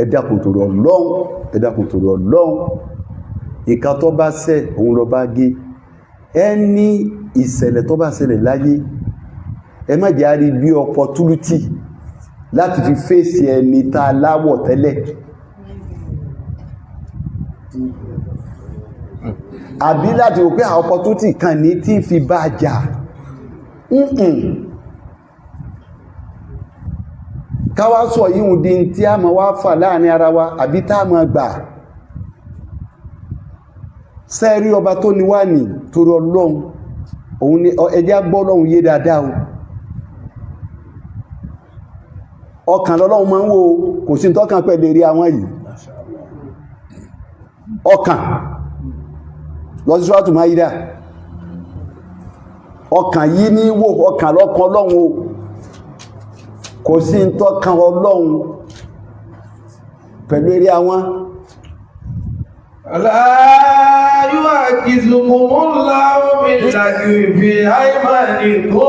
Ẹ dákun torí Ọlọ́run, ẹ dákun torí Ọlọ́run. Ìka tó bá ṣẹ̀, òun lọ bá gé. Ẹni ìṣẹ̀lẹ̀ tó bá ṣẹlẹ̀ láyé, ẹ má jẹ́ á rí bí opportunity láti fi fèsì ẹni tá a láwọ̀ tẹ́lẹ̀, àbí láti wò pé opportunity kan ní tí fi bá jà. Káwá sọ yíhun di tí a ma wá fà láàrin ara wa, àbí tá a ma gbà sẹ́rí. Ọba tó ní wà ní torí Ọlọ́run, òun ni ẹjá gbọ́ Ọlọ́run yé dáadáa o. Ọkàn lọ́lọ́run máa ń wo, kò sí tọ́kàn pẹ̀lú eré àwọn yìí. Ọkàn lọ sí Suratu Maida, ọkàn yìí ní wò, ọkàn lọ́kàn Ọlọ́run o. Kò sí tọ́kàn Ọlọ́run pẹ̀lú eré àwọn. La yu'akhidhukumullahu bil-lagwi fi aymanikum.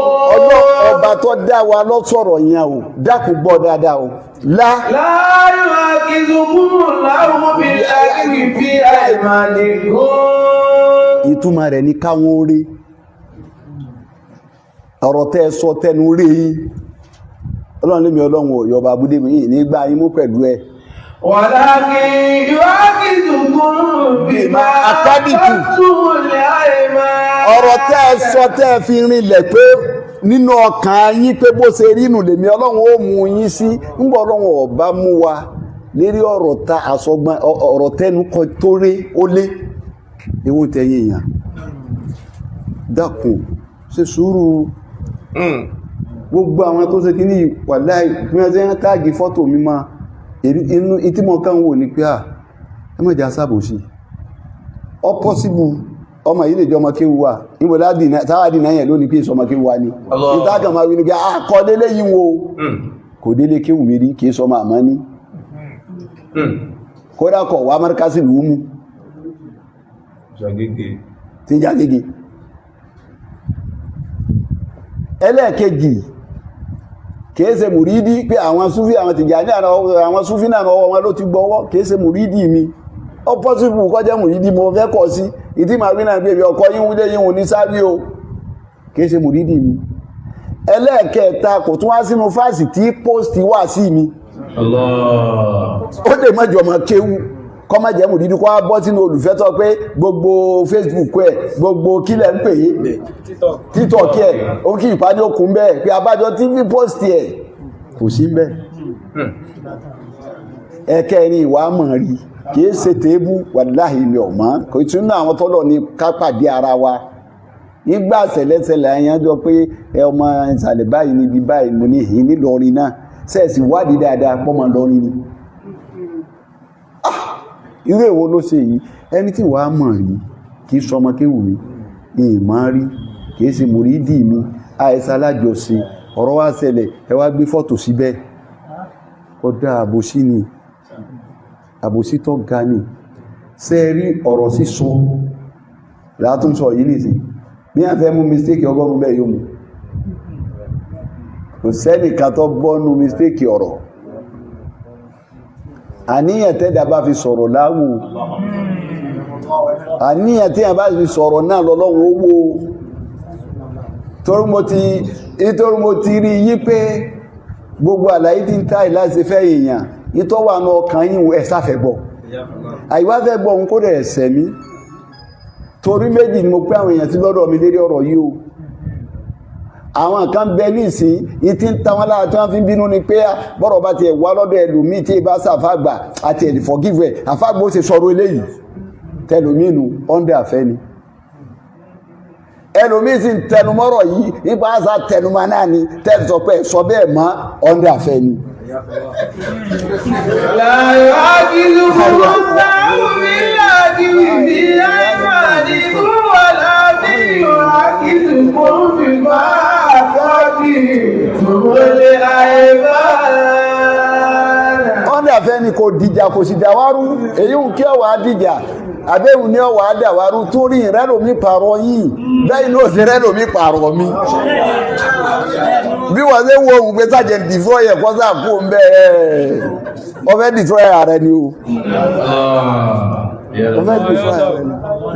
Ọba tó dá wa lọ́sọ̀rọ̀ yẹn o, dákun gbọ́ dáadáa o. Lá La yu'akhidhukumullahu bil-lagwi fi aymanikum. Ìtumọ̀ rẹ̀ ní káwọn orí ọ̀rọ̀ tẹ́ sọ tẹnu rí yín. Ọlọ́run lémi, Ọlọ́run ò yọba abúlé mi yìí nígbà yín mú pẹ̀lú ẹ. Walakin yu'akhidhukum bima Akaditu. aqadtumul ayman. Ọ̀rọ̀ tẹ́ sọ tẹ́ fi rinlẹ̀ pé nínú ọkàn yín pé bó ṣe rí nù lèmi Ọlọ́run ó mú yín sí. Ńgbọ́ Ọlọ́run ọba mú wa lérí ọ̀rọ̀ ta àsọgbọ́n, ọ̀rọ̀ tẹnu kọ tó rí ó lé ewu tẹ̀yìn èèyàn. Dákun, ṣe sùúrù. Gbogbo àwọn tó ṣe kí ní wàláhì, bí wọ́n ṣe ń tag fọ́tò mi máa inú ìtí mọ̀ kàn wò ní pé à ẹ má jà sábòsí. Ọ possible, ọmọ yìí lè jọ ọmọ kéwu wa níbo táwàdì náà yẹn lónìí pé ìsọmọ kéwu wa ni. Allah. Ìtàkàn máa wí ní pé àkọ́ délé yìí wo kò délé kéwù mi rí, kìí sọmọ àmọ́ ní kódà kọ̀ wá márkásì lù ú mú tí ń já gègé. Ẹlẹ́ẹ̀kejì, kìí ṣe mùrídí pé àwọn súfí, àwọn Tìjàní, àwọn súfí náà, ọwọ́ wọn ló ti gbọ́wọ́. Kìí ṣe mùrídí mi. Ó possible kó jẹ́ mùrídí mo fẹ́ kọ̀ sí ìdí màá wí náà pé ọkọ̀ yín wúlé yín ní sáré o. Kìí ṣe mùrídí mi. Ẹlẹ́ẹ̀kẹta, kò tún wá sínú fásì tí post wà sí mi. Allah. Ó lè mọ́jọ ọmọ kéwú, kọ́ má jẹ́ mùrídí, kó wá bọ́ sínú olùfẹ́ tó pé gbogbo Facebook ẹ̀, gbogbo kílẹ̀ ń pè é, TikTok ẹ̀, ó kí ìpá ní okùn bẹ́ẹ̀ pé abájọ tí fi post ẹ̀ kò sí bẹ́ẹ̀. Ẹ̀kẹrin, ìwà mọ̀ rí kìí ṣe tèébú, wàláhì mi ọ̀mọ́ kò tún náà. Àwọn tọ́lọ̀ ní ká pàdé ara wa nígbà ṣẹlẹ̀ṣẹlẹ̀ àyànjọ pé ẹ ọmọ ìsàlẹ̀ báyìí níbi báyìí, mo ní ìhín nílọrin náà sẹ́ẹ̀sì wádìí dáadáa pọ́mọ lọrin ni. Irú èwo ló ṣe yìí? Ẹni tí wàá mọ̀ rí, kìí sọmọ kéwù mi, ìmọ̀ rí, kìí ṣe mùrídì mi, àìsàn alájọṣe. Ọ̀rọ̀ wá ṣẹlẹ̀, ẹ wá gbé fọ́tò síbẹ̀. Kódà àbòsí ni, àbòsí tó ga ni. Ṣe rí ọ̀rọ̀ sísọ látún sọ yìí nìsín, bí a fẹ́ mú mistake 100 bẹ́ẹ̀ yóò mú. Kò sẹ́nìkan tó gbọ́nú mistake ọ̀rọ̀. Àníyàn tẹ́dà bá fi sọ̀rọ̀ láwù, àníyàn tí a bá fi sọ̀rọ̀ náà lọ́lọ́run owó. Torí mo ti rí yí pé gbogbo àlàyé tí ń táì láti fẹ́ èèyàn ìtọ́ wà ní ọkàn yín, ẹ̀ sáfẹ́ gbọ́, àìwá fẹ́ gbọ́ òun kó rẹ̀ ẹ̀sẹ̀ mi. Torí méjì ni mo pé àwọn èèyàn sí lọ́dọ̀ mi lérí ọ̀rọ̀ yìí o. Àwọn kan bẹ ní ìsìn ìtí ń ta wọn lára tí wọ́n fi ń bínú ni pé bọ́rọ̀ bá ti wá lọ́dọ̀ ẹlòmíì tí ì bá sàfàgbà àti ẹ̀dì forgive ẹ̀, àfàgbà ó ṣe sọ̀rọ̀ eléyìí tẹlòmíìnù ọ́ndẹ̀ àfẹ́ ni. Ẹlòmíì sì ń tẹnumọ́rọ̀ yìí nípa àṣà tẹnumọ́ náà ni tẹ́lẹ̀ sọ pé sọ bẹ́ẹ̀ mọ́ ọ́ndẹ̀ àfẹ́ ni. La yu'akhidhukumullahu bil-lagwi fi aymanikum walakin yu'akhidhukum bima aqadtumul ayman. Ọ́ndẹ̀ àfẹ́ ni, kò dìjà, kò sì dàwárú. Èyí ń kí ọwà dìjà. Àbẹ́hùn ní ọwà àdàwárú tó rí ìrẹ́lòmí pààrọ̀ yìí bẹ́ẹ̀ ní òsì rẹ́lòmí pààrọ̀ mi. Bí wọ́n ṣe wo òun pé sàjẹ́ dìfọ́ yẹ kọ́ sáà kú ń bẹ́ẹ̀, ọfẹ́ dìfọ́ ààrẹ ni o, ọfẹ́ dìfọ́ ààrẹ ni.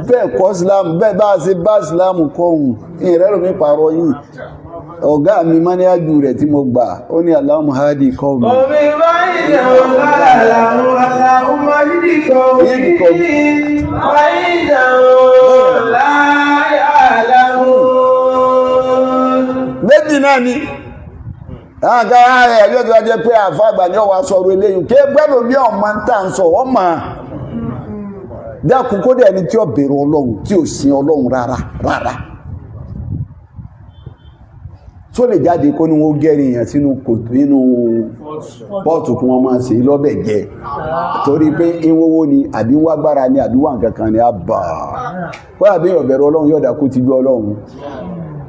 Bẹ́ẹ̀ kọ́ Islam, bẹ́ẹ̀ bá ṣe bá Islam kọ́ òun ìrẹ́lòmí pààrọ̀ yìí. Ọ̀gá mi máníájú rẹ̀ tí mo gbà ó ní Allahumma hadi qawmi. Omi báyìí náà Allahumma hdi qawmi báyìí la ya'lamun. Méjì náà ni àwọn kan rẹ̀ ẹjọ́ tó wá jẹ́ pé àfàgbà ní ọwà sọ̀rọ̀ eléyìn ké gbẹ́lò ní ọmọ ń tà ń sọ wọ́n mà dákun kó dẹ̀ ẹni tí ó bẹ̀rù Ọlọ́run, tí ò sin Ọlọ́run rárá rárá, tó lè jáde kó ní wọ́n gẹ́rin èèyàn sínú nínú pọ́ọ̀tù kí wọ́n máa ṣe lọ́bẹ̀ jẹ torí pé ìwówó ni àbí wá gbára ni àbí wà nǹkan kan ni a bà kó àbí ọ̀bẹ̀rù Ọlọ́run yọ̀dà kó ti gbé Ọlọ́run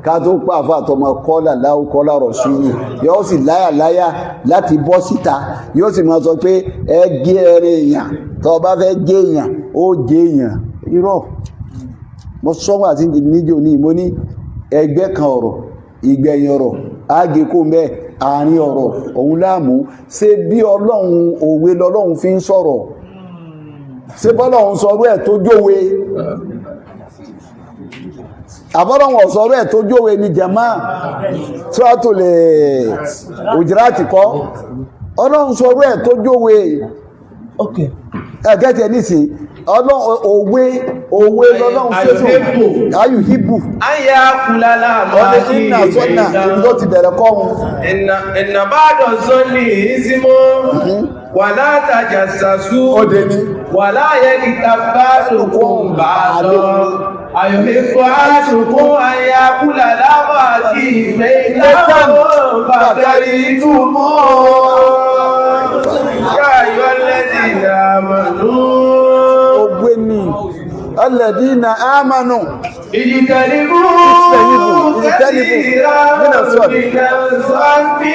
ká tó pa àfa àtọmọ kọ́là láwù kọ́là rọ̀ sùúrù, yóò sì láyà láyà láti bọ́ síta, yóò sì máa sọ pé ẹ gé ẹrin èèyàn, tó bá fẹ́ gé èèyàn ó gé èèyàn. Irọ́ mo sọ́wọ́ àti níjò ní mo ní ẹgbẹ́ kan ọ̀rọ̀, ìgbẹ̀yìn ọ̀rọ̀ ágé kó mẹ́, àárín ọ̀rọ̀ òun láàmú. Ṣé bí Ọlọ́run òwe lọ́lọ́run fi ń sọ̀rọ̀? Ṣé bọ́lọ́run sọ̀rọ̀ ẹ̀ tó jówe? Àbọ́lọ́run ọ̀sọ̀rọ̀ ẹ̀ tó jówe ni jàmá tí wọ́n tó lè òjìrá ti kọ́. Ọlọ́run sọ̀rọ̀ ẹ̀ tó jówe ẹ̀gẹ́tẹ̀ nísìn. Ọlọ́run òwe òwe lọ́lọ́run fẹ́sùn ayùhíbù Ayé kúlálà máa ọdún iná sọ́nà ibi tó ti bẹ̀rẹ̀ kọ́ wọn. Ìnà bá dọ̀sọ́ ní ìsímọ́, wà látàjà sàṣú, Ó dé ní. Wà láyé kìtà bá lòkún bá lọ. Àyòhìfọ́ àṣùkún ayé kúlálà máa kí ìgbé ìdáwó bàtàrí túmọ̀. Yáyọ́ lẹ́dí àmàlú. Ògbé ni alladina amanu. Ìjìtẹ̀lébú Ìjìtẹ̀lébú kẹ́sìrà mínà sọ́ọ̀nì. mínà sọ́ọ̀nì.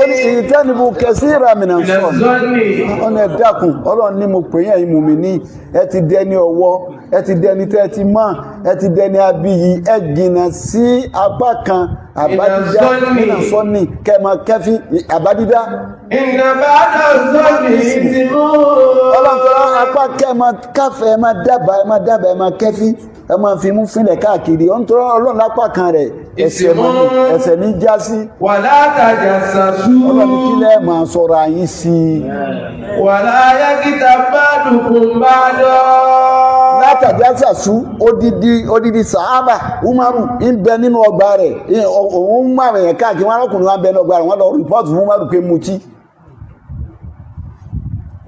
Ó ní ìtẹ́nibù kẹsíra mìnà Mínà sọ́ọ̀nì. sọ́ọ̀nì. Ọ̀nà ẹ̀dàkùn Ọlọ́run ní mo pè yín, ẹ̀yin mùmínì, ẹ ti dẹni ọwọ́, ẹ ti dẹni tẹ́ ẹ ti mọ̀, ẹ ti dẹni abiyì, ẹ jìnà sí apá kan àbádídá. Mínà sọ́ọ̀nì. Mìnà sọ́ọ̀nì kẹmọ kẹfí àbádídá. Ìnà bàdà sọ́ọ̀nì ìsìnmú. Ọlọ́run tó rán apá kẹmọ káfẹ́, ẹ máa dábàá, ẹ máa dábàá, ẹ máa kẹfí, ẹ máa fi mú fínlẹ̀ káàkiri. Ọ̀n tó rán Ọlọ́run lápá kan rẹ̀ ẹsẹ̀ mọ́ ni, ẹsẹ̀ ní já sí. Wà látàjà sàṣú. Ọlọ́run kílẹ̀ máa sọ̀rọ̀ àyín sí i. Wà láyé kìtà bá dùkùn bá dọ̀. Látàdí àṣàṣú odidi sàábà Umaru ń bẹ nínú ọgbà rẹ̀, òun mú àwọn èèyàn káàkiri wọn, arákùnrin wa ń bẹ nínú ọgbà rẹ̀, wọ́n lọ rìpọ́ọ̀tù fún Umaru pé mutí.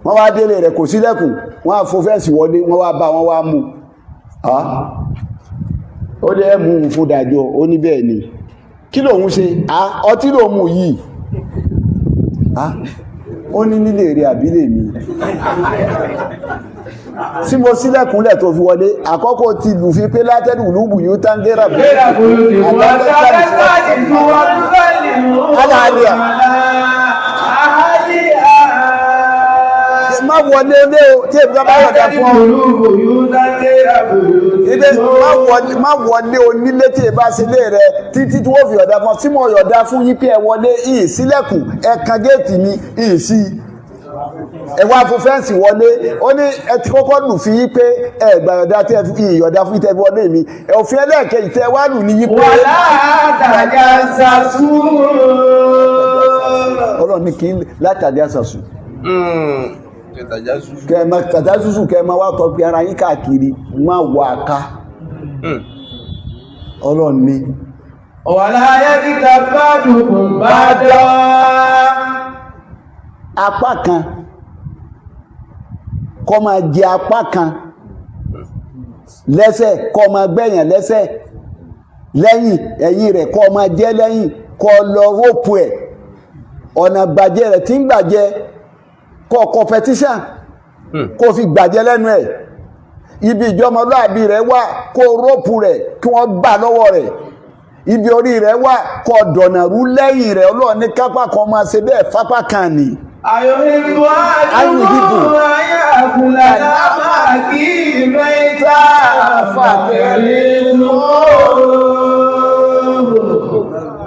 Wọ́n wá délé rẹ̀, kò sílẹ̀kùn, wọ́n á fò fẹ́ǹsì wọlé, wọ́n wá bá wọ́n wá mú. Ó lé ẹ̀mú òun fún dájọ́. Ó ní bẹ́ẹ̀ ni, kí lòun ṣe? Ọtí lòun mú yìí. Ó ní nílé rẹ̀ àbílẹ̀ mi tí mo sílẹ̀kùnlẹ̀ tó fi wọlé àkọ́kọ́ ti lù fi pé látẹ́lù lúbù yóò tángẹ́rà bí Gbéra bòlù ti wọ́n sáré sáàdì tó wọ́n sọ́ọ̀lì mú. Aláàlíà. Àhálíà. Má wọlé lé o tí èmi bá yọ̀dá fún ọ. Ilé má wọlé onílé tí èbá ṣe lé rẹ títí tí wọ́n fi yọ̀dá fún ọ. Tí mo yọ̀dá fún yín pé ẹ wọlé ìyìn sílẹ̀kùn, ẹ kan géètì mi ìyìn sí i, ẹ wá fún fẹ́ǹsì wọlé. Ó ní ẹ ti kọ́kọ́ lù fi yí pé ẹ gbà yọ̀dá tí ẹ fi ìyọ̀dá fún tẹ́ fi wọlé mi, ẹ òfin ẹlẹ́ẹ̀kejì tẹ́ wá lù ní yí pé Wàlá tàjà sàṣú. Ọlọ́run ní kí n látàdí àṣàṣù kẹmọ tàdá ṣùṣù kẹmọ wá tọ́ pé ara yín káàkiri má wà ká. Ọlọ́run ní Wàlá yẹ́kìtà bá dùkùn bá dọ̀. Apá kan kọ́ máa jẹ apá kan lẹ́sẹ̀, kọ́ máa gbẹ̀yàn lẹ́sẹ̀ lẹ́yìn ẹ̀yìn rẹ̀, kọ́ máa jẹ́ lẹ́yìn, kọ́ lọ rópù ẹ̀ ọ̀nà gbàjẹ́ rẹ̀ tí ń gbàjẹ́, kọ́ competition kó fi gbàjẹ́ lẹ́nu ẹ̀. Ibi ìjọmọlúàbí rẹ̀ wà, kó rópù rẹ̀ kí wọ́n gbà lọ́wọ́ rẹ̀. Ibi orí rẹ̀ wà, kọ́ dọ̀nà rú lẹ́yìn rẹ̀. Ọlọ́run ní kápá kan máa ṣe bẹ́ẹ̀ fápá kan nì. Ayuhibbu ahadukum an ya'kula lahma akhihi maytan fakarihtumuh.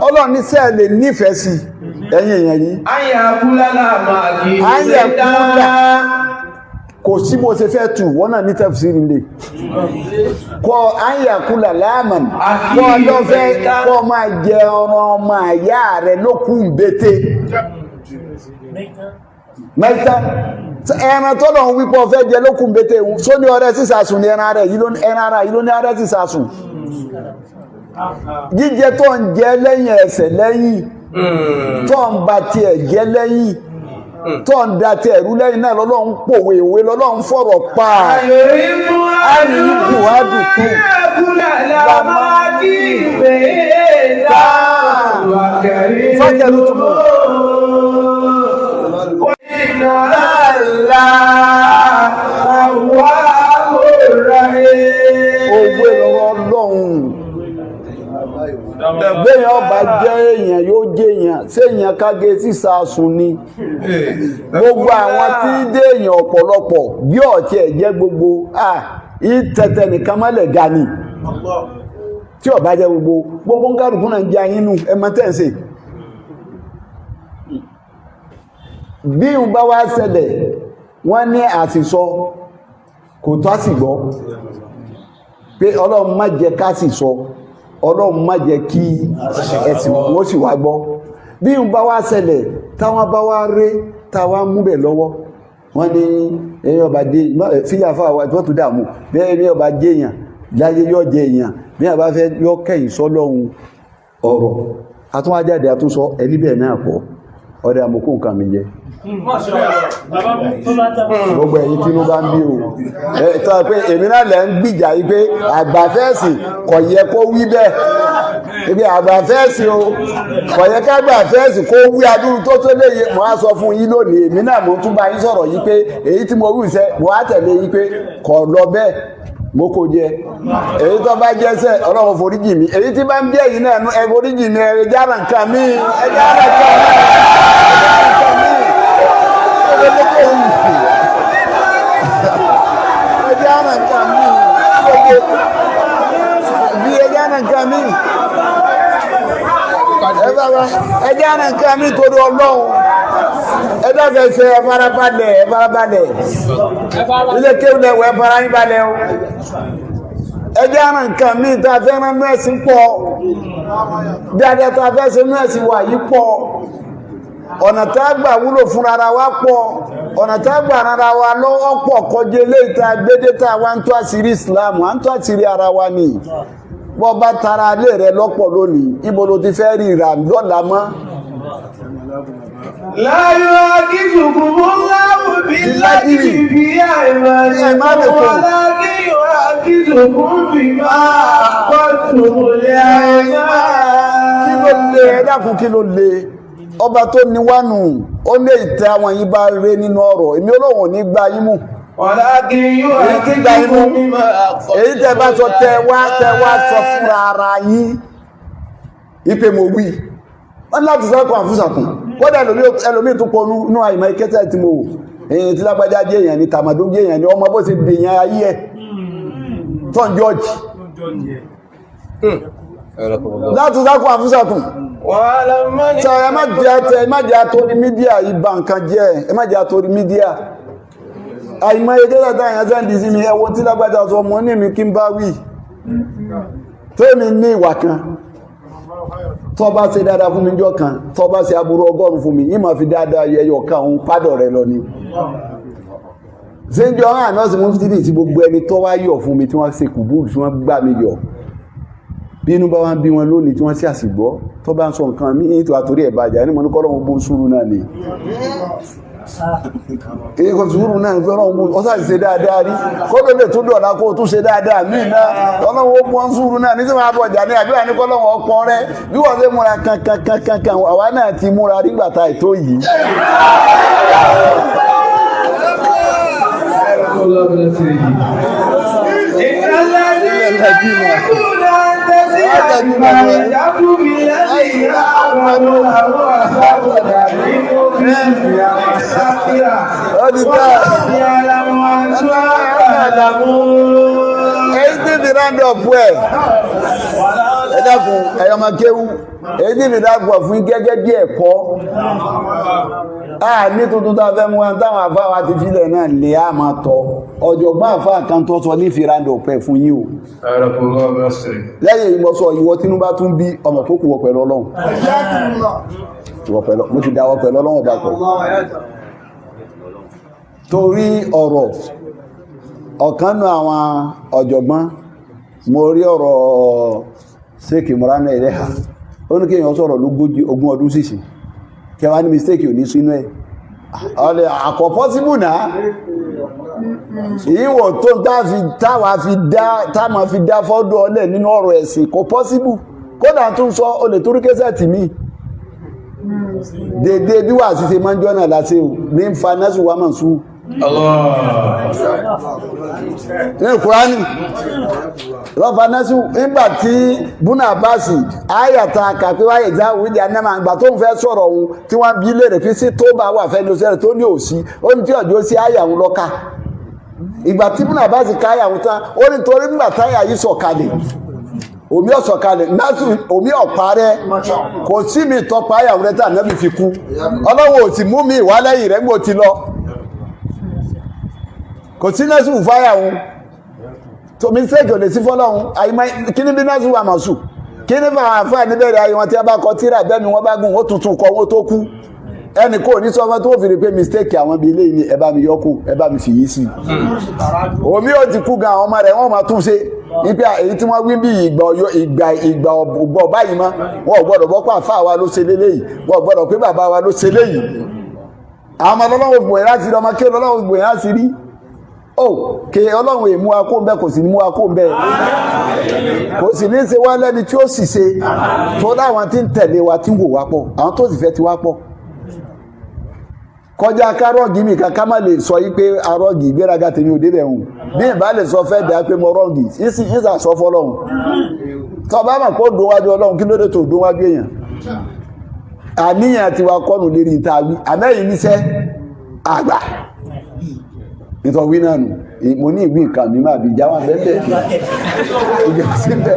Ọlọ́run ní sẹ́ẹ̀ lè nífẹ̀ẹ́ sí ẹ̀yin èèyàn yìí. An ya'kula lahma akhihi An ya'kula. maytan. Kò sí bó ṣe fẹ́ tù wọ́n náà ní tafsiri lè kọ́ ayàkúlà láàmàn, kọ́ lọ́fẹ́ kọ́ máa jẹ ọ̀rọ̀ ọmọ àyá rẹ̀ lókùn bété mẹ́ta. Ẹran tọ́lọ̀ ń wípọ̀ fẹ́ jẹ lókùn bété só ní ọrẹ́ sísàsùn ní ẹran rẹ̀ ẹran ara yìí ló ní ọrẹ́ sísàsùn. Jíjẹ tó ń jẹ lẹ́yìn ẹsẹ̀ lẹ́yìn tó ń ba tiẹ̀ jẹ́ lẹ́yìn tó ń da tiẹ̀ rú lẹ́yìn náà lọ́lọ́run pòwe ìwé lọ́lọ́run fọ̀rọ̀ pa. Ayuhibbu ahadukum an ya'kula lahma akhihi maytan fakarihtumuh. Wa inna Allaha tawwabur rahim. Òwe lọ́rọ̀ Ọlọ́run. Béèyàn ọba jẹ́ èèyàn yóò jẹ́ èèyàn, séèyàn kágé sísàsùn ni? Gbogbo àwọn tí dé èèyàn ọ̀pọ̀lọpọ̀ bí ọ̀tí ẹ̀ jẹ́ gbogbo ìtẹ̀tẹ̀ nìkan mọ́lẹ̀ ga ni. Tí ọba jẹ́ gbogbo gbogbo ń kálukú náà ń jẹ́ ayínú ẹmọ tẹ́ǹsì. Bí n bá wá ṣẹlẹ̀, wọ́n ní àsìsọ kò tó àsìgbọ́ pé Ọlọ́run má jẹ́ ká sì sọ, Ọlọ́run má jẹ́ kí ẹ̀sìn wọ́n sì wá gbọ́. Bí n bá wá ṣẹlẹ̀, táwọn bá wá ré táwọn mú bẹ̀ lọ́wọ́, wọ́n ní ẹ̀yìn ọba dé fíyà fáwọn tó tún dààmú bẹ́ẹ̀ ní ọba jẹ́ èèyàn láyé yóò jẹ èèyàn bí a bá fẹ́ yọ kẹ́yìn sọ́lọ́hun ọ̀rọ̀ àtúnwájáde àtúnsọ ẹni bẹ́ẹ̀ náà pọ̀ ọdẹ àmókù nǹkan mi jẹ. Gbogbo ẹ̀yin tí ló bá ń bí o ẹ tọ́ pé èmi náà lẹ́ ń gbìjà yìí pé àgbàfẹ́ẹ̀sì kò yẹ kó wí bẹ́ẹ̀, ibi àgbàfẹ́ẹ̀sì o kò yẹ ká gbàfẹ́ẹ̀sì kó wí adúrú tó tó léye. Mo á sọ fún yín lónìí, èmi náà mo tún bá yín sọ̀rọ̀ yìí pé èyí tí mo wí sẹ́ mo á tẹ̀lé yín pé kò lọ bẹ́ẹ̀, mo kò jẹ èyí tó bá jẹ́sẹ̀ Ọlọ́run foríjì mi, èyí tí bá ń bí ẹ̀yin náà ẹ foríjì mi, ẹ jára nǹkan mi, ẹ jára nǹkan mi, ẹ jára nǹkan mi, bí ẹ jára nǹkan mi, ẹ jára nǹkan mi torí Ọlọ́run. Ẹ dákẹ́ ṣe ẹ farabalẹ̀, ẹ farabalẹ̀, ilé kéwù lẹ́wọ̀, ẹ fara yín balẹ̀ o. Ẹ jára nǹkan mi tá a fẹ́ rán mẹ́sìn pọ̀ dáadáa, tá a fẹ́ ṣe mẹ́sìn wà yí pọ̀, ọ̀nà tá a gbà wúlò fún ara wa pọ̀, ọ̀nà tá a gbà rárá wa lọ́wọ́ pọ̀ kọjá eléyìí tá a gbédé tá a wá ń tó àṣírí Islam, à ń tó àṣírí ara wa ni. Bọ́ bá tara ilé rẹ lọ́pọ̀ lónìí, ibo ló ti fẹ́ rí ìrà lọ́la mọ́? La yu'akhidhukumullahu bil-lagwi fi aymanikum walakin yu'akhidhukum bima 'aqadtumul ayman. Kí ló lè ẹ dákun, kí ló lè? Ọba tó ní wánu ó lé ìtẹ́ àwọn yìí bá ré nínú ọ̀rọ̀ èmi Ọlọ́run ní gba yín mú. Walakin yu'akhidhukum bima 'aqadtumul èyí tẹ́ bá sọ tẹ́ wá sọ fúnra ara yín ipe mo wí wọ́n láti sọ́kàn àfúsàkùn. Kódà ẹlòmí tó pọ̀ nú àìmọ̀ ìkẹta tí mo wò, èyí tí lágbájá jẹ́ èèyàn ni, tàmàdó jẹ́ èèyàn ni, ọmọ bó ṣe dèèyàn ayé ẹ̀ tọ́n jọ́ọ̀jì láti sọ́kàn àfúsàkùn. Sọ ẹ má jẹ́ àtẹ, ẹ má jẹ́ àtorí mídíà ìbá nǹkan jẹ́, ẹ má jẹ́ àtorí mídíà. Àìmọ̀ ìkẹta táyà sẹ́ndì sí mi, ẹwọ́n tí lágbájá sọ mọ́ ní mi kí n bá wí tó èmi ní ìwà kan. Tó bá ṣe dáadáa fún mi jọ́ kan, tó bá ṣe aburú 100 fún mi, yìí máa fi dáadáa ẹyọ kan òun pádọ̀ rẹ lọ ni. Ṣéjọ́ hàn náà sì mú fìdí tí gbogbo ẹni tó wá yọ̀ fún mi tí wọ́n ṣe kùbúrú tí wọ́n gbà mí yọ̀, bí inú bá wá ń bí wọn lónìí tí wọ́n sì àsìgbọ́ tó bá ń sọ nǹkan mí ní àtòrí ẹ̀ bàjá ní mo ní kọ́lọ́hún bó sùúrù náà ni. Èyí kò sùúrù náà ní ọlọ́run mú ọsà ṣe dáadáa rí kó ló lè tún dọ̀la kó tún ṣe dáadáa míì náà, ọlọ́run ó pọ́n sùúrù náà ní tí wọ́n á bọ̀jà ní àdúrà ní kọ́lọ́run ọpọ́n rẹ bí wọ́n ṣe múra kankankankan àwa náà ti múra nígbà tá ètò yìí. Ó ti tẹ́. Èyí tí fi round up ẹ̀, ẹ dákun, ẹ̀yọ́ máa kéwú. Èyí tí fi round up fún gẹ́gẹ́ bí ẹ̀kọ́ a ní tuntun tá a fẹ́ mú wa, táwọn àfáà wa ti filẹ̀ náà lè á máa tọ́. Ọ̀jọ̀gbọ́n àfáà kan tó sọ ní fi round up ẹ̀ fún yín o. Lẹ́yìn ìmọ̀sọ̀ ìwọ tínú bá tún bí ọmọ tó kù wọ pẹ̀lú Ọlọ́run, ìwọ pẹ̀lú mo ti dáwọ́ pẹ̀lú Ọlọ́run ọba pọ̀ torí ọ̀rọ̀ ọ̀kan nù àwọn ọ̀jọ̀gbọ́n. Mo rí ọ̀rọ̀ Sheikh Imran Eleha, ó ní kéèyàn sọ̀rọ̀ lógójì ogún ọdún sísìn kẹwàá ní mistake ò ní sínú ẹ̀ ọ̀lẹ̀ àkọ́ possible náà. Ìwọ̀ tó táwa fi dá táwa fi dá fọ́dọ̀ ọlẹ̀ nínú ọ̀rọ̀ ẹ̀sìn, kò possible. Kódà tún sọ o lè torí késẹ̀tì mi dédé bí wà sí ṣe máa ń jọ́nà láti o ní fa nẹ́sù wà mọ̀ sú ní Kùránì lọ́fà nẹ́sù nígbà tí búnà báàsì ayàtà kàpé wáyé já wíjà náà àgbà tó ń fẹ́ sọ̀rọ̀ òun tí wọ́n bí léèrè fi sí tó bá wà fẹ́ lọ sẹ́rẹ̀ tó ní òsí, ó ní tí ọjọ́ sí àyà òun lọ́ka. Ìgbà tí búnà báàsì káyà òun tán, ó ní torí nígbà táyà yìí sọ̀kalẹ̀, omi ọ̀sọ̀kalẹ̀ násù, omi ọ̀parẹ́, kò sí mi tọpa àyà rẹ̀ tí ànábì fi kú. Ọlọ́wọ́ ò sì mú mi ìwá lẹ́yìn rẹ̀ gbò ti lọ, kò sí násù fáyà òun tó mistake ò lè sí fọ́lọ́hun. Àìmọ́ kí ní bí násù wà màsù kí ní fàwọn àfáà níbẹ̀rẹ̀ ayé wọn tí a bá kọ tíra bẹ́ẹ̀ ni wọ́n bá gùn ó tuntun kọ wọ́n tó kú. Ẹnì kò ní sọfẹ́ tó fi rí pé mistake àwọn bíi eléyìí ni, ẹ bá mi yọkù, ẹ bá mi fìyí sí. Omi ò ti kú gan, àwọn ọmọ rẹ̀ wọ́n máa tún ṣe nípa èyí tí wọ́n wí bí ìgbà ọyọ ìgbà ìgbà ọgbọ báyìí mọ́. Wọn ò gbọ́dọ̀ bọ́ pé àfáà wa ló ṣe léléyìí, wọn ò gbọ́dọ̀ pé bàbá wa ló ṣe léyìí. Àwọn ọmọ ọlọ́wọ́ gbòyìn láti rí, ọmọ kí ọlọ́wọ́ gbòyìn láti rí ó ké. Ọlọ́run èmú wa kó ń bẹ́, kò sì ní mú wa kó ń bẹ́, kò sì ní ṣe wá lẹ́ni tí ó sì ṣe tó láwọn tí ń tẹ̀lé wa, tí ń wò wá pọ̀, àwọn tó sì fẹ́ ti wá pọ̀ kọjá kárọ̀gì mi kan ká má lè sọ yí pé arọ́gì. Ìgbéraga tèmi ò débẹ̀ hùn. Bí ìbá lè sọ fẹ́ dá pé mo rọ́ǹgì, ìsà sọ fọlọ́hun. Tó bá mọ̀ kó dùn wájú Ọlọ́run, kí ló dé tó dùn wájú èèyàn? Àníyàn tiwa kọ́nù lérí ìta wí àmẹ́yìn níṣẹ́ àgbà nítorí náà nù. Mo ní ìwé nǹkan mi máa bí jáwà bẹ́ẹ̀ ìjọ síbẹ̀.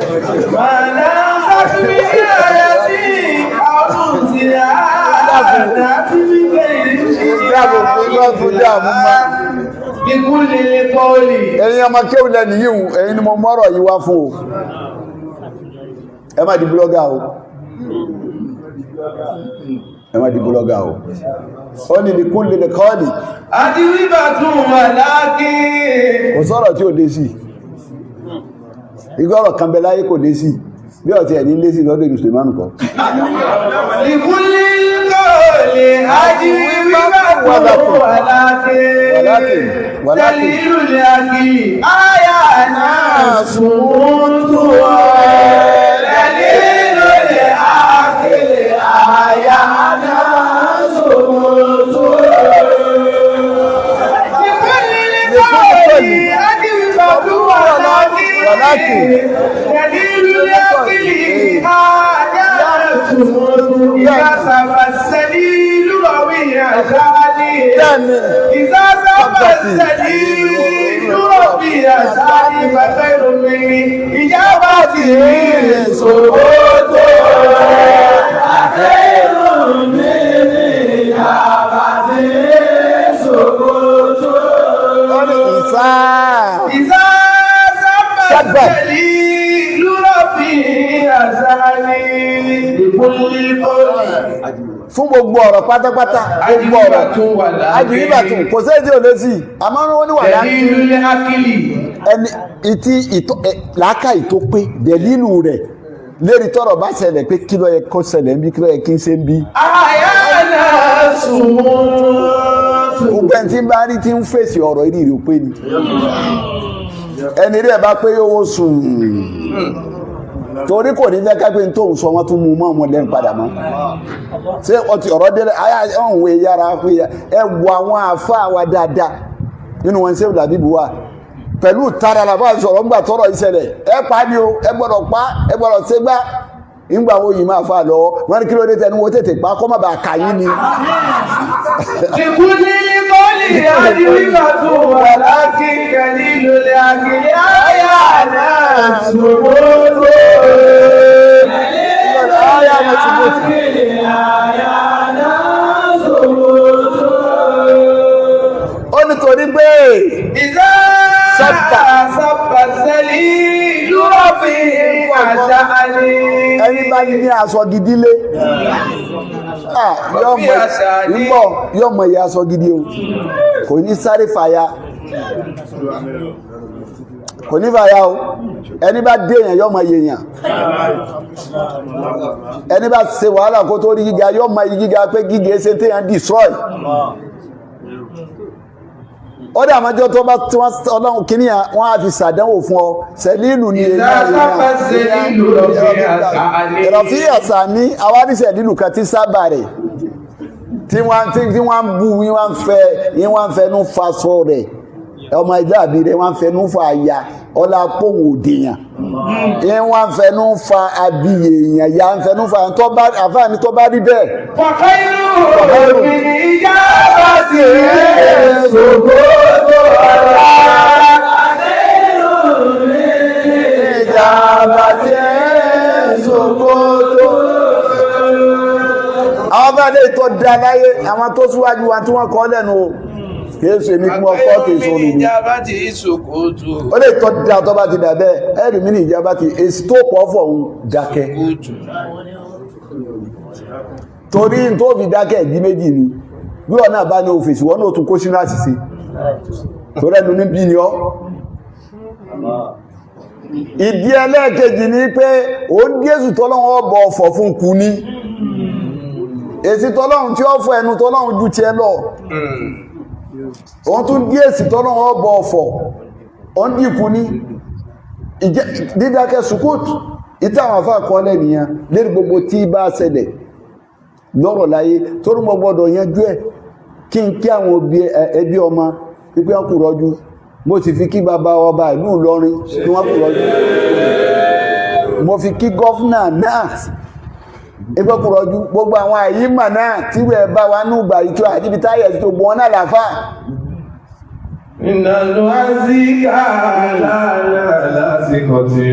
Màdá sátúmí ayati àwọn tí a àti wípé Dáàbò fún lọ́tún dáàmú má. Ikú lè kọ́ọ̀lì. Ẹ̀yin ọmọ kéwù lẹ́nu yìí, ẹ̀yin ni mo mọ́rọ̀ yìí wá fún o. Ẹ má di blogger o, ẹ má di blogger o. Ó ní ní kún lè kọ́ọ̀lì. Àti wíbà tún wà láàkí. Kò sọ̀rọ̀ tí ò dé sí igbó, ọ̀rọ̀ kan bẹ láyé kò dé sí bí ọ̀tí ẹ̀ ní lé sí lọ́dọ̀ Mùsùlùmánù kọ́. Ikú lè kọ́ọ̀lì. Àti wíbà tún wà láàkí. Wàlákì. Tẹ̀lé lè àkí. Àyà náà sùn tó Tẹ̀lé lè àkí. Àyà náà sùn tó. Ìkúlẹ̀ kọ́ọ̀lì. Àti wíbà tún wà láàkí. Wàlákì. Tẹ̀lé lè àkí. Àyà náà sùn tó. Ìyá sábà sẹ́lí lúrọ̀wí àṣálí. Bẹ́ẹ̀ni. إذا سبى السليل ربي أسعد فخير من إجابته سقوط خير من إجابته سقوط. Ó ní ìsá إذا سبى سبى. السليل ربي أسعد لكل قول Fún gbogbo ọ̀rọ̀ pátápátá, gbogbo ọ̀rọ̀ Ajíbàtún wà láàkí. Ajíbàtún kò sí èdè òlé sí àmọ́ ó ní wà láàkí. دليل العقل. Ẹni ìtí ìtọ́ làákàyè tó pé, dẹ̀lílù rẹ̀ lérí tọ́rọ̀ bá ṣẹlẹ̀ pé kí ló yẹ kó ṣẹlẹ̀ ń bí, kí ló yẹ kí n ṣe ń bí. أحيانا سموت. Gbogbo ẹni tí ń bá rí tí ń fèsì ọ̀rọ̀ ìrì rẹ̀ pé ni ẹni rí ẹ̀ bá pé yóò sùn, torí kò ní jẹ́ kápẹ́ tó ń sọ wọ́n tún mú mọ́ ọmọ lẹ́nu padà mọ́. Ṣé ọtí ọ̀rọ̀ délẹ̀ ayé ọ̀hún yára pé ẹ wo àwọn àáfàá wa dáadáa nínú wọn, ṣé làbíbu wa Pẹ̀lú tara làbá sọ̀rọ̀ ńgbà tọrọ ìṣẹ̀lẹ̀, ẹ pa ni o, ẹ gbọ́dọ̀ pa, ẹ gbọ́dọ̀ ṣe gbá. Ńgbà wo yìí máa fa lọ wọn ní kí ló dé tẹnu wo tètè pa kọ́ má bàa kà yín ni. لكل قول أجوبة ولكن قليل العقل آية ناس آية ناس. Ó nítorí pé إذا سب. سب الذليل رفيع شأني. Ẹni bá ní aṣọ gidi lé, ah, yóò mọ ń bọ̀, yóò mọ iye aṣọ gidi o, kò ní sáré fàya, kò ní fàya o. Ẹni bá dé èèyàn, yóò mọ iye èèyàn. Ẹni bá ṣe wàhálà kó tó rí gíga, yóò mọ iye gíga, pé gíga ṣe téèyàn destroy. Ó dà mọ́jọ́ tó bá tí wọ́n ọlọ́run kìíní yẹn, wọ́n á fi ṣàdánwò fún ọ sẹ́lílù ní. إذا سب الذليل رفيع شأني. Ìrọ̀fí àṣà ní awárí sẹ́lílù kan tí sábà rẹ̀ tí wọ́n ń bú yín, wọ́n ń fẹ́ yín, wọ́n ń fẹnu faṣọ rẹ̀, ọmọ ẹgbẹ́ àbí rẹ̀, wọ́n ń fẹnu fa àyà ọlá pòhùn òdìyàn yín, wọ́n ń fẹnu fa abiyè èèyàn ya ń fẹnu fa tó bá àfáàní tó bá rí bẹ́ẹ̀. فخير من إجابة سكوت. Ìjàmbá tí ń ṣòkòtò. Àwọn bá lè tó dá láyé àwọn tó síwájú wa tí wọ́n kọ́ lẹ́nu o, kìí ṣe èmi kí wọ́n kọ́, kìí ṣe orin mi. إجابة سكوت. Ó lè tọ́ da tó bá ti dà bẹ́ẹ̀, ẹ̀rì mi ní ìjàmbá ti èsì tó pọ̀ fọ̀ ń dákẹ́. Torí tó fi dákẹ́, ìdí méjì ni. Bí wọn náà bá ní òfìsì, wọn náà tún kó sínú àṣìṣe torí ẹnu ní bí ni ọ́. Ìdí ẹlẹ́ẹ̀kejì ni pé ó ń Jésù tọ́lọ́run ọbọ̀ ọ̀fọ̀ fún kú ní èsì tọ́lọ́run tí ó fọ ẹnu tọ́lọ́run ju tiẹ̀ lọ. Òun tún dí èsì tọ́lọ́run ọbọ̀ ọ̀fọ̀, ó ń dìkú ní dídákẹ́, sukut. Ìtí àwọn afá kọ́lẹ̀ nìyẹn lérí gbogbo tí bá ṣẹlẹ̀ lọ́rọ̀ láyé, torí mo gbọ́dọ̀ yanjú ẹ̀ kí n kí àwọn òbí ẹbí ọmọ pípẹ́ wọn kù rọ́jú. Mo sì fi kí bàbá ọba ìlú Ìlọrin kí wọ́n kù rọ́jú. Mo fi kí governor náà ẹgbẹ́ kù rọ́jú. Gbogbo àwọn àyímà náà tí wẹ́ẹ̀ bá wa nù gbà yìí tó àti ibi táyà tó gbọ́n náà làfà. Iná ló á sí káàlà lásìkò tí.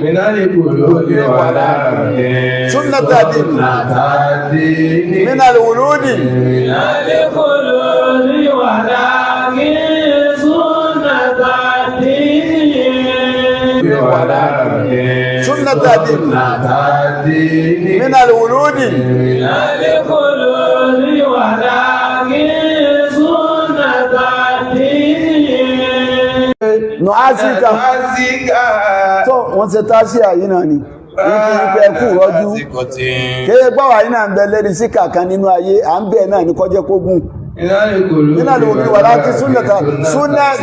Iná lè kò lóde wà láàrin. Sunnata din. Sunnata din. Min al-wuludi. Iná lè kò lóde wà láàrin. Sunnata din. Wà láàrin. Sunnata din. Sunnata din. Min al-wuludi. Iná lè kò lóde wà láàrin. Sunnata din. Nù á sí ká Azika. Tó wọ́n ṣe táṣíà yìí náà ni ní kí n pẹ́ kú rọ́jú. Kéé gbọ́wà yìí náà ń bẹ lérí sí kàkan nínú ayé à ń bẹ̀ náà ní kọjẹ́ kógún nínú àlè òní wà láti súnẹ̀ta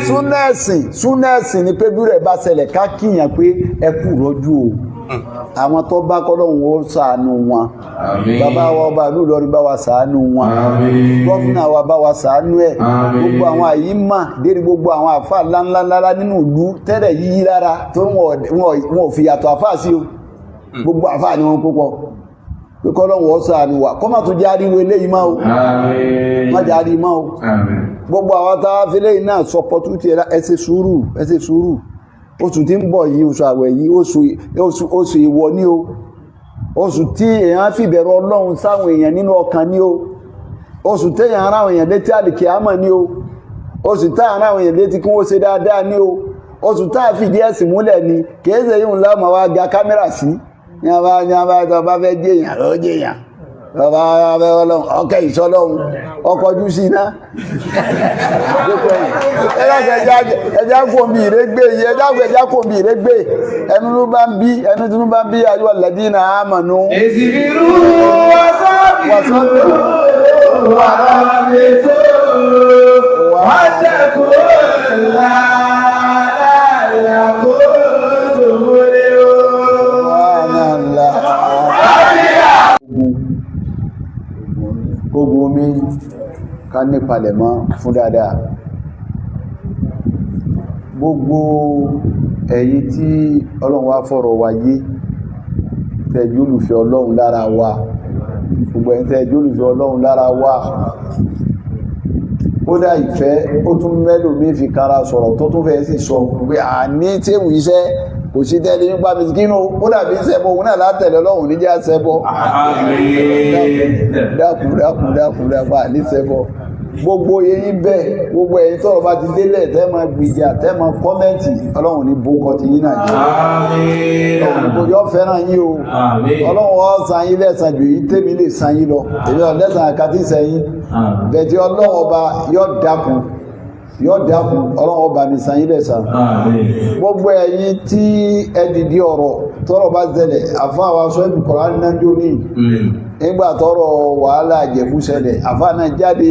súnẹ̀sìn. Súnẹ̀sìn ni pé bírẹ̀ bá ṣẹlẹ̀, ká kíyàn pé ẹ kú rọ́jú o. Àwọn tó bá kọ́lọ́hún ó ṣàánú wọn. Àmín. Bàbá wa ọba ìlú Ìlọrin, bá wa ṣàánú wọn. Àmín. Governor wa, bá wa ṣàánú ẹ̀. Àmín. Gbogbo àwọn àyímà dérí, gbogbo àwọn àfà ńláńláńlá nínú ìlú tẹ́lẹ̀ yíyí lára tó wọn ò fi yàtọ̀ àfà sí o. Gbogbo àfà ni wọn púpọ̀ pé kọ́lọ́hún ó ṣàánú wa, kọ́ má tún jẹ́ àríwó eléyìí máa o. Àmín. Má jẹ́ àríwó máa o. Àmín. Gbogbo àwọn tá a fi lẹ́yìn náà sọ pọtútì, ẹ ṣe sùúrù, ẹ ṣe sùúrù. Oṣù tí ń bọ̀ yìí, oṣù àwẹ̀ yìí, oṣù ìwọ ní o, oṣù tí èèyàn fìbẹ̀rù Ọlọ́run sáwọn èèyàn nínú ọkàn ní o, oṣù téèyàn ara àwọn èèyàn létí àlìkìámọ̀ ní o, oṣù tá ara àwọn èèyàn létí kí wọ́n ṣe dáadáa ní o, oṣù tá a fìdí ẹ̀sìn múlẹ̀ ni. Kìí ṣe yìí ńlá ọmọ wa ga kámẹ́rà sí ní a bá ní a bá tó bá fẹ́ jẹ́yàn ló jẹ́yàn bàbá fẹ́ Ọlọ́run ọkẹ́ ìṣọ́lọ́run ọkọ̀ ojú sí iná. Ẹjá kò bí ìrégbé yìí, ẹjá kò bí ìrégbé. Ẹnu ló bá ń bí ẹnu tí ló bá ń bí ayọ́ alladhina amanu. Ìsìbírú wasabiru warabitu wàtẹ̀kù làálàkó tòmúlé o. Subhanallah. Ogun omi ká nípalẹ̀ mọ́ fún dáadáa. Gbogbo ẹ̀yin tí Ọlọ́run wá fọ̀rọ̀ wa yé, tẹ́jú olùfẹ́ Ọlọ́run lára wa, gbogbo ẹ̀yin tẹ́jú olùfẹ́ Ọlọ́run lára wa, kódà ìfẹ́ ó tún mẹ́lò mí fi kára sọ̀rọ̀ tó tún fẹ́ sì sọ pé àní tẹ́wù iṣẹ́ kò sí tẹ́lẹ̀ nípa mìsíkínú, kódà bí sẹ́bọ̀ òun náà látẹ̀lẹ̀ Ọlọ́run níjà sẹ́bọ̀. Dákun dákun dákun dákun, àní sẹ́bọ̀. Gbogbo eyín bẹ́ẹ̀, gbogbo ẹ̀yin tọ́rọ̀ bá ti délẹ̀ tẹ́ máa gbìjà, tẹ́ máa comment, Ọlọ́run ní bókọ ti yín náà jẹ́. Ọlọ́run kò yọ fẹ́ràn yín o. Ọlọ́run ó san yín lẹ́san jù yín tèmi lè san yín lọ. Èmi ò lẹ́san àkàtì sẹ́yìn bẹ̀tí. Ọlọ́run ọba yọ dákun, yọ dákun, Ọlọ́run ọba mi san yín lẹ́san. Gbogbo ẹ̀yin tí ẹ dìde ọ̀rọ̀ tọ́rọ̀ bá ṣẹlẹ̀, àfáà wa sọ ẹ̀bù kọ̀ọ̀rọ̀ náà jó ní nígbà tọ́rọ̀ wàhálà Ìjẹ̀bú ṣẹlẹ̀, àfáà náà jáde,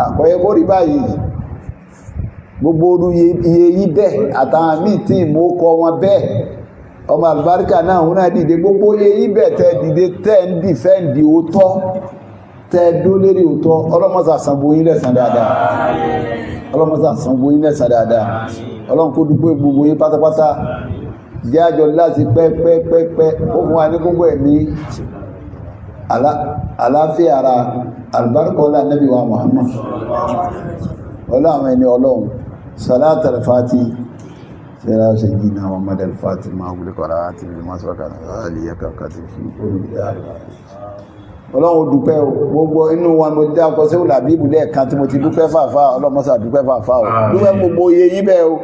àkọ́yẹ kó rí báyìí. Gbogbo orú iye yí bẹ́ẹ̀ àtàwọn míì tí ìmú kọ wọn bẹ́ẹ̀, ọmọ àlùbáríkà náà òun náà dìde. Gbogbo iye yí bẹ́ẹ̀ tẹ́ dìde, tẹ́ ń defend òótọ́, tẹ́ dó lérí òótọ́, ọlọ́mọsà sanwó yín lẹ́san dáadáa. Ọlọ́mọsà sanwó yín lẹ́san dáadáa. Ọlọ́run kó dúpẹ́ gbogbo yín pátápátá. Jẹ́ àjọ láti pẹ́pẹ́pẹ́pẹ́ ó fún wa ní gbogbo ẹ̀mí àláfíà ara, àlùbáríkà ọlá Nábì wa Muhammad, ọlá àwọn ẹni Ọlọ́run. Salat al-Fati sẹ́ra sayyidina Muhammad al-Fati máa wùlé kọ́ra àti bí wọ́n sọ́kà àlìyẹ́kà kàti fi. Ọlọ́run dúpẹ́ o. Gbogbo inú wa mo dá ọkọ̀ sí òlàbíbù lẹ́ẹ̀kan tí mo ti dúpẹ́ fàáfà. Ọlọ́mọ́sà dúpẹ́ fàáfà o. Dúpẹ́ gbogbo iye yí bẹ́ẹ̀ o.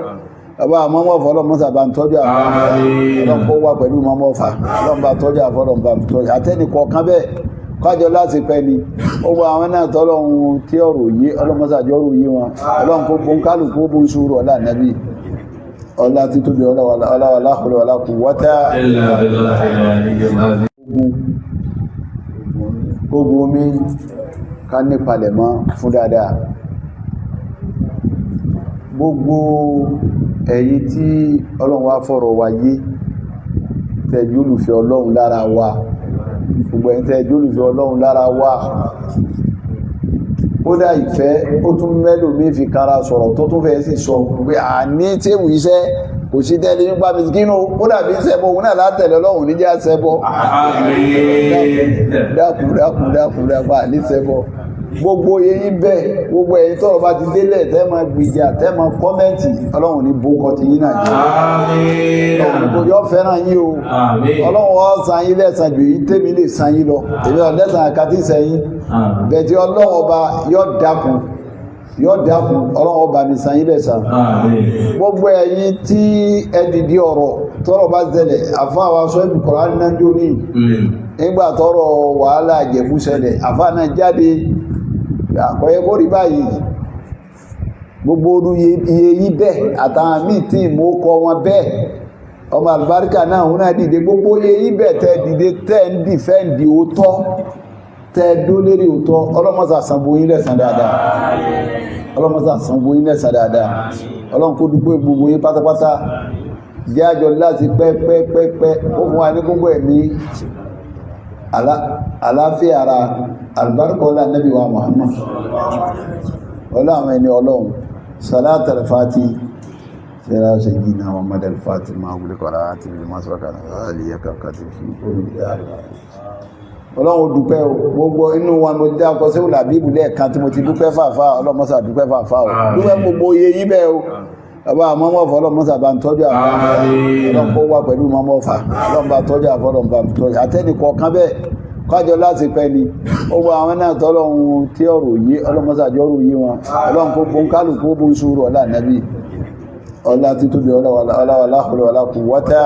Bàbá àmọ́mọ́fà, ọlọ́mọ́sà bá ń tọ́jú àfà. Ọlọ́run kó wà pẹ̀lú mọ́mọ́fà. Ọlọ́run bá tọ́jú àfà, ọlọ́run bá ń tọ́jú àtẹ́nìkọ̀ọ̀kan bẹ́ẹ̀ kájọ láti pẹ́ ni. Gbogbo àwọn náà tọ́lọ́run tí ọ̀rọ̀ yé, ọlọ́mọ́sà jọ ọ̀rọ̀ yé wọn. Ọlọ́run kó bó ń kálukú bó ń sùúrù. Ọlá Nàbí, ọlá títóbi, ọlá wàlá wàlá kù wọ́tá. Ogun omi ká nípalẹ̀ mọ́ fún dáadáa. Gbogbo ẹ̀yin tí Ọlọ́run wá fọ̀rọ̀ wa yé, tẹ́jú olùfẹ́ Ọlọ́run lára wa, gbogbo ẹ̀yin tẹ́jú olùfẹ́ Ọlọ́run lára wa, kódà ìfẹ́ ó tún mẹ́lò mí fi kára sọ̀rọ̀ tó tún fẹ́ sì sọ pé àní tẹ́wù iṣẹ́ kò sí tẹ́lẹ̀ nípa mìsíkínú, kódà bí sẹ́bọ̀ òun náà látẹ̀lẹ̀ Ọlọ́run níjà sẹ́bọ̀. Dákun dákun dákun dákun, àní sẹ́bọ̀. Gbogbo eyín bẹ́ẹ̀, gbogbo ẹ̀yin tọ́rọ̀ bá ti délẹ̀ tẹ́ máa gbìjà, tẹ́ máa comment, Ọlọ́run ní bókọ ti yín náà jẹ́. Ọlọ́run kò yọ fẹ́ràn yín o. Ọlọ́run ó san yín lẹ́san jù yín tèmi lè san yín lọ. Èmi ò lẹ́san àkàtì sẹ́yìn bẹ̀tí. Ọlọ́run ọba yọ dákun, yọ dákun, Ọlọ́run ọba mi san yín lẹ́san. Gbogbo ẹ̀yin tí ẹ dìde ọ̀rọ̀ tọ́rọ̀ bá ṣẹlẹ̀, àfáà wa sọ ẹ̀bù kọ̀ọ̀rọ̀ náà jó ní nígbà tọ́rọ̀ wàhálà Ìjẹ̀bú ṣẹlẹ̀, àfáà náà jáde, àkọ́yẹ kó rí báyìí. Gbogbo orú iye yí bẹ́ẹ̀ àtàwọn míì tí ìmú kọ wọn bẹ́ẹ̀, ọmọ àlùbáríkà náà òun náà dìde. Gbogbo iye yí bẹ́ẹ̀ tẹ́ dìde, tẹ́ ń defend òótọ́, tẹ́ dó lérí òótọ́, ọlọ́mọ́sà sanwó yín lẹ́san dáadáa. Ọlọ́mọ́sà sanwó yín lẹ́san dáadáa. Ọlọ́run kó dúpẹ́ gbogbo yín pátápátá. Jẹ́ àjọ láti pẹ́pẹ́pẹ́pẹ́ ó fún wa ní gbogbo ẹ̀mí àláfíà ara, àlùbáríkà ọlá Nábì wa Muhammad, ọlá àwọn ẹni Ọlọ́run. Salat al-Fati sẹ́ra sayyidina Muhammad al-Fati máa wùlé kọ́ra àti bí wọ́n sọ́kà àlìyẹ́kà kàti fi. Ọlọ́run dúpẹ́ o. Gbogbo inú wa mo dá ọkọ̀ sí òlàbíbù lẹ́ẹ̀kan tí mo ti dúpẹ́ fàáfà. Ọlọ́mọ́sà dúpẹ́ fàáfà o. Dúpẹ́ gbogbo iye yí bẹ́ẹ̀ o. Bàbá àmọ́mọ́fà, ọlọ́mọ́sà bá ń tọ́jú àfà. Ọlọ́run kó wà pẹ̀lú mọ́mọ́fà. Ọlọ́run bá tọ́jú àfà, ọlọ́run bá ń tọ́jú àtẹ́nìkọ̀ọ̀kan bẹ́ẹ̀ kájọ láti pẹ́ ni. Gbogbo àwọn náà tọ́lọ́run tí ọ̀rọ̀ yé, ọlọ́mọ́sà jọ ọ̀rọ̀ yé wọn. Ọlọ́run kó bó ń kálukú bó ń sùúrù. Ọlá Nàbí, ọlá títóbi, ọlá wàlá wàlá kù wọ́tá.